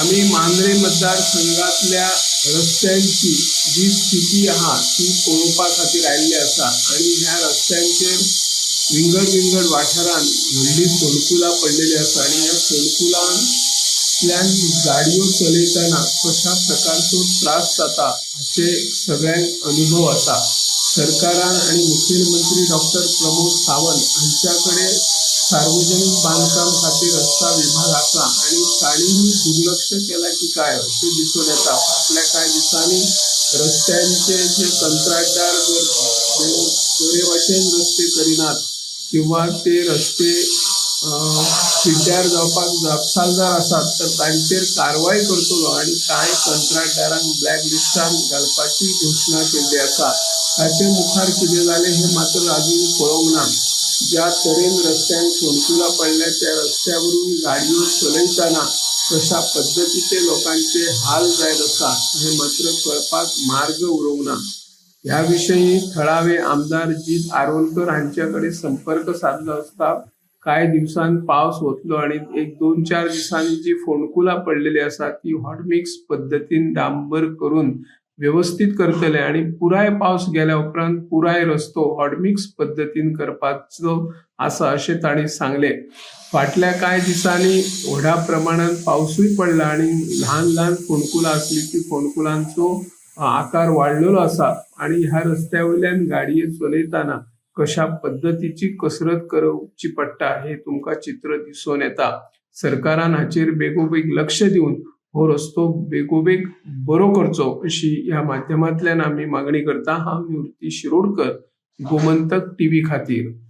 आमी मांद्रे मतदारसंघातल्या रस्त्यांची जी स्थिती आहा ती पळोवपा खातीर आयिल्ले आसा आनी ह्या रस्त्यांचेर विंगड विंगड वाठारांत व्हडलीं फोंडकुलां पडलेलीं आसा आनी ह्या फोंडकुलांतल्यान गाडयो चलयतना कशा प्रकारचो त्रास जाता हाचे सगळ्यांक अनुभव आसा. सरकारान आनी मुखेलमंत्री डॉक्टर प्रमोद सावंत हांच्या कडेन सार्वजनीक बांदकाम खातें रस्ता विभाग आसा आनी तांणीय दुर्लक्ष केलां की काय अशें दिसून येता. फाटल्या कांय दिसांनी रस्त्यांचे जे कंत्राटदार जर बरे भाशेन रस्ते करिनात किंवा ते रस्ते पिड्ड्यार जावपाक जापसालदार आसात तर तांचेर कारवाय करतलो आनी कांय कंत्राटदारांक ब्लॅक लिस्टान घालपाची घोशणा केल्ली आसा. ताचे मुखार कितें जालें हें मात्र आजून पळोवंक ना. ज्या तरेन रस्त्यांक फोंडकुलां पडल्या त्या रस्त्या वरून गाडयो चलयतना कशा पद्दतीचे लोकांचे हाल जायत आसा हें मात्र कळपाक मार्ग उरूंक ना. ह्या विशयी थळावे आमदार जीत आरोलकर हांचे कडेन संपर्क सादलो आसता कांय दिवसान पावस वतलो आनी एक दोन चार दिसांनी जी फोंडकुलां पडलेली आसा ती हॉटमिक्स पद्दतीन डांबर करून वेवस्थीत करतले आनी पुराय पावस गेल्या उपरांत पुराय रस्तो हॉटमिक्स पद्दतीन करपाचो आसा अशें तांणी सांगलें. फाटल्या कांय दिसांनी व्हडा प्रमाणान पावसूय पडला आनी ल्हान ल्हान फोंडकुलां आसली ती फोंडकुलांचो आकार वाडलेलो आसा आनी ह्या रस्त्या वयल्यान गाडये चलयतना कशा पद्दतीची कसरत करची पडटा हे तुमकां चित्र दिसून येता. सरकारान हाचेर बेगोबेग लक्ष दिवन हो रस्तो बेगोबेग बरो करचो अशी ह्या माध्यमांतल्यान आमी मागणी करता. हांव निवृत्ती शिरोडकर, गोमंतक टीव्ही खातीर.